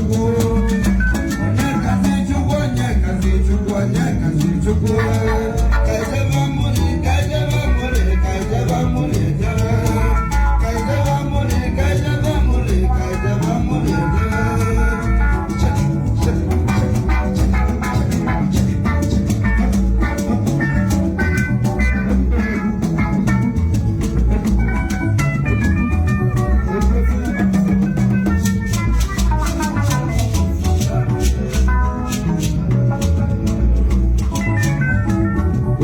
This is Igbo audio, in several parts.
Chukwu, onye kazi Chukwu, onye kazi Chukwu, onye kazi Chukwu. Ka ejebe mmụrụ, ka ejebe mmụrụ, ka ejebe mmụrụ ejebe. Ka ejebe mmụrụ, ka ejebe mmụrụ, ka ejebe mmụrụ ejebe. Che, che, che, che, che, che.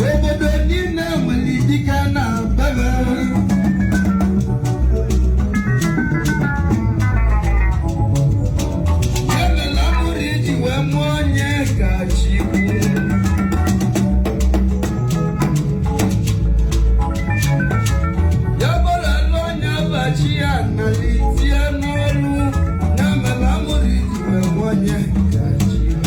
Obodo niile nwere dike na bebe. Emela mụrụ iji wee mụọ onye ka Chukwu. Ya bụrụ alụ onye abachi ya nalitie n'ọrụ. Ya mere amụrụ iji wee mụọ onye ka Chukwu.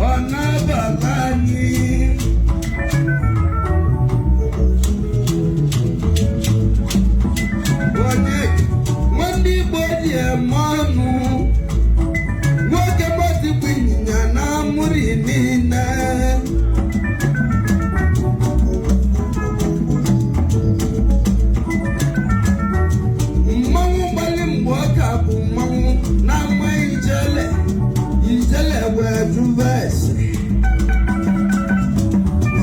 Ọ na-abata anyị. Onye nwanne Igbo ji eme ọnụ, nwoke gbatikwu ịnyịnya na amụrị niile. Mmanwụ gbalị mgbe ọka bụ mmanwụ na-ama ijele, ijele wee jụba ese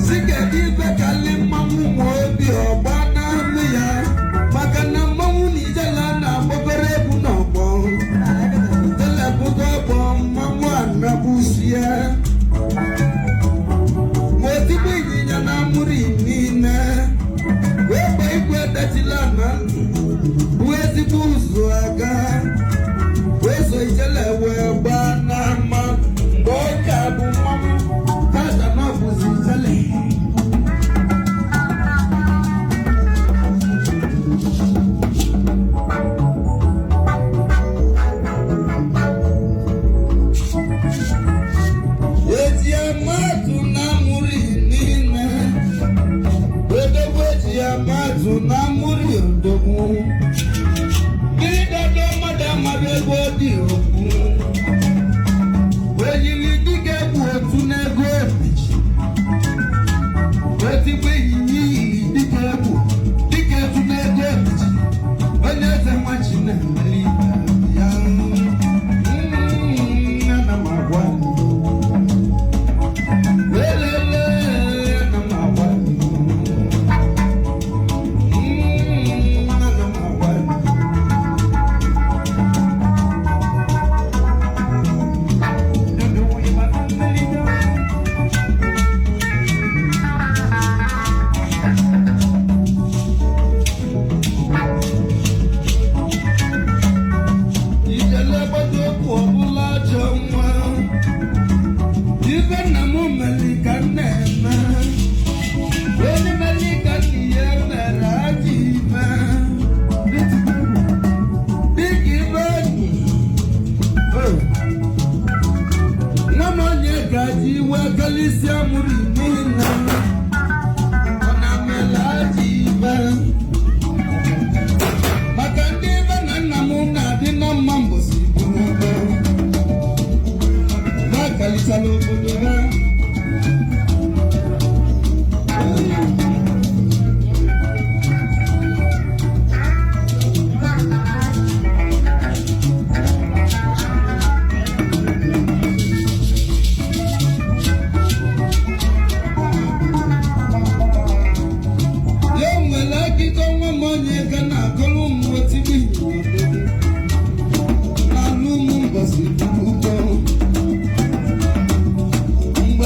si kedu ibe kalị mmanwụ ma obi ọgba n'anụ ya, maka na mmanwụ na ijele a na-agbabere egwu n'ọgbọ. Ijele bụgo ọgbọ mmanwụ anabụsie ma otigbo ịnyịnya na amụrị niile wee gba igwe datila na ndụ bụ ezigbo ụzọ aga wee so ijele wee gbaa n'ama mgbe ọ ka bụ mmanwụ tata na ọ bụzi ijele. Eji amatụ na amụrị niile, odogwu eji amatụ na amụrị odogwu. Mmiri dado mmadụ amadụ ego dị okwu ejiri dịka egwu otu n'ego ebichi etigbo ịnyịnya iyi dịka egwu dịka etu n'ego ebichi onye eze nwa Chinemere ya. Ana m agwa lelele, ana m agwa, ana m agwa. Ijele gbado okwu ọbụla ajọ nwa. Ibe nna m mere ka m na-eme, onye mere ka nna ya mere ajọ ibe dịka ibe enyi nwa m onye gaji iwe kalịsịa mụrụ niile ọ na mere ajọ ibe maka ndị be na nna m na-adị na mma mbọsị buru ebe na-akalitala obodo ha. Ya nwere akụkọ nwa m onye ga na-akọrọ ụmụ otigbu n'alụ ụmụ mbọsị buru ugbo mgbe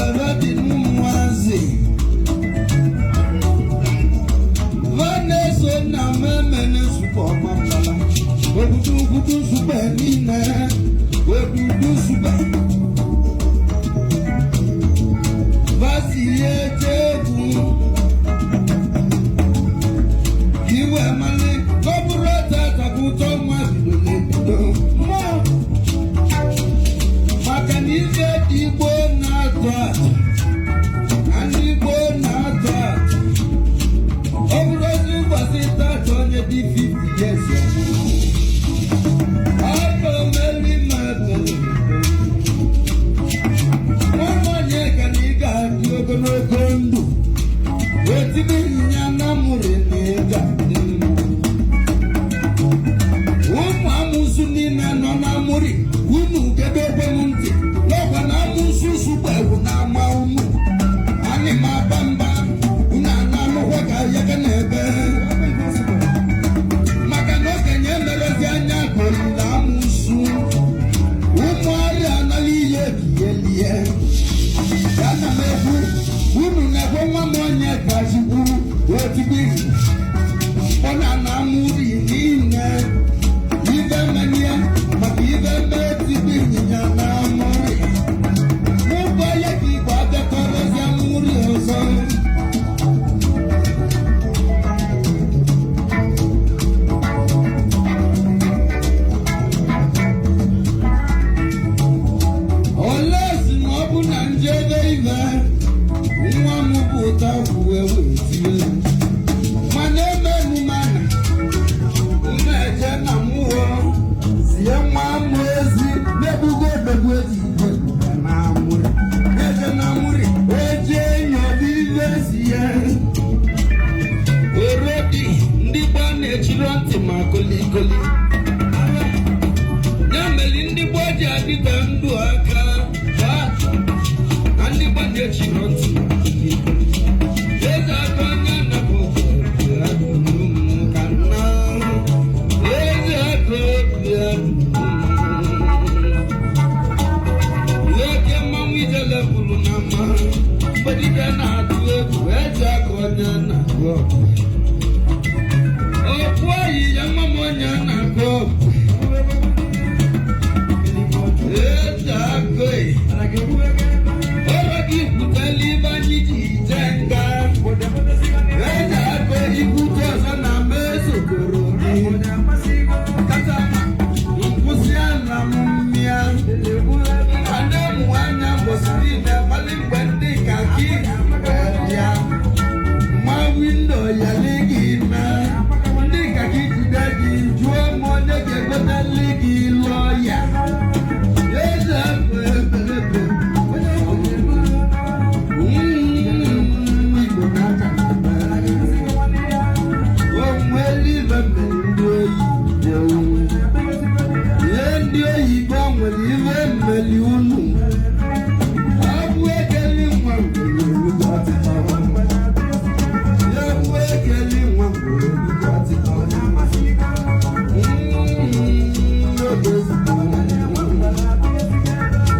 Ogologo ndụ otibi ịnyịnya na mụrụ na ịga dị ụmụ amụsụ niile nọ na mụrị unu gedekwe m ntị n'ọkwa na amụsụ sụkwa ewu na ama unu anyị ma aba mba unu ana anụkwa ka ya ka na-ebe maka na okenye emerezi anya kolila amụsụ ụmụ ọrịa anaghị ihe ebielie ya na m ekwu unu na-ekwe nwa m onye kachikwu otigbu ọ na-ana amụri niile ibe menie maka ibe mmetigbu ịnyịnya na amụri mụbụ ya ka igbo abịakọrọzi amụri ọzọ. Olee si na ọ bụ na njebe ibe nwa m bụ ụta kwuwe wee tie mana emenu mana na-eje na mmụọ zie nwa m ezi na-ebugo ebegbu eji igwe na amụrị eje na amụrị eje nyobe ibe si ya orodi ndị gbaa na-echiri ntị ma kolikoli ya mere ndị gboo ji adịte ndụ aka na ndị gboo na-echiri ntị ma kolikoli eze aka onye na-abụ ka nna eze aka obi oke mmanwụ ijele bụrụ na mma mgbe dike na-atụ egwu eze aka onye na-agụ ọgụ okwu oyi ya nwa m onye na-agụ ọgụ eze aka ọrụ gị kwutela ibe anyị ji ije nga eze aka ikwute ọzọ na mma esokoro gị kata nkwụsị ala m mmịa nne mụ anya mbọsị niile mmalị mgbe ndị ka gị bịa ma windo ya gị mee ndị ka gị jide gị jụọ m onye ga-egotali gị lụọ ya eze bụ ebelebe Igbo n'aka onwere ibe mere ndị oyibo ihe ndị oyibo nwere ibe mmeri unu ọ bụ ekeli nwa ngwere olugo ọtịta ya bụ ekeli nwa ngwere olugo ọtịta n'oge ezigbo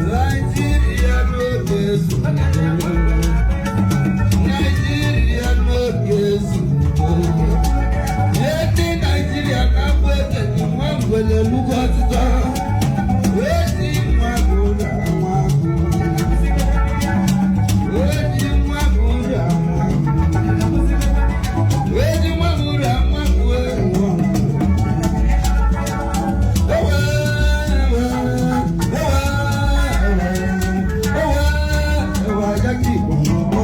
Naijiria n'oge ezigbo Naijiria n'oge ezigbo ihe ndị Naijiria na-abụ eze ji nwa ngwere lugo ọtụtụ ezi nwa gụrụ nwa ezi nwa gụrụ nwa ezi nwa gụrụ nwa gụrụ ewe ewe ewe ewe ewe ayaki igbo n'ọgbọ.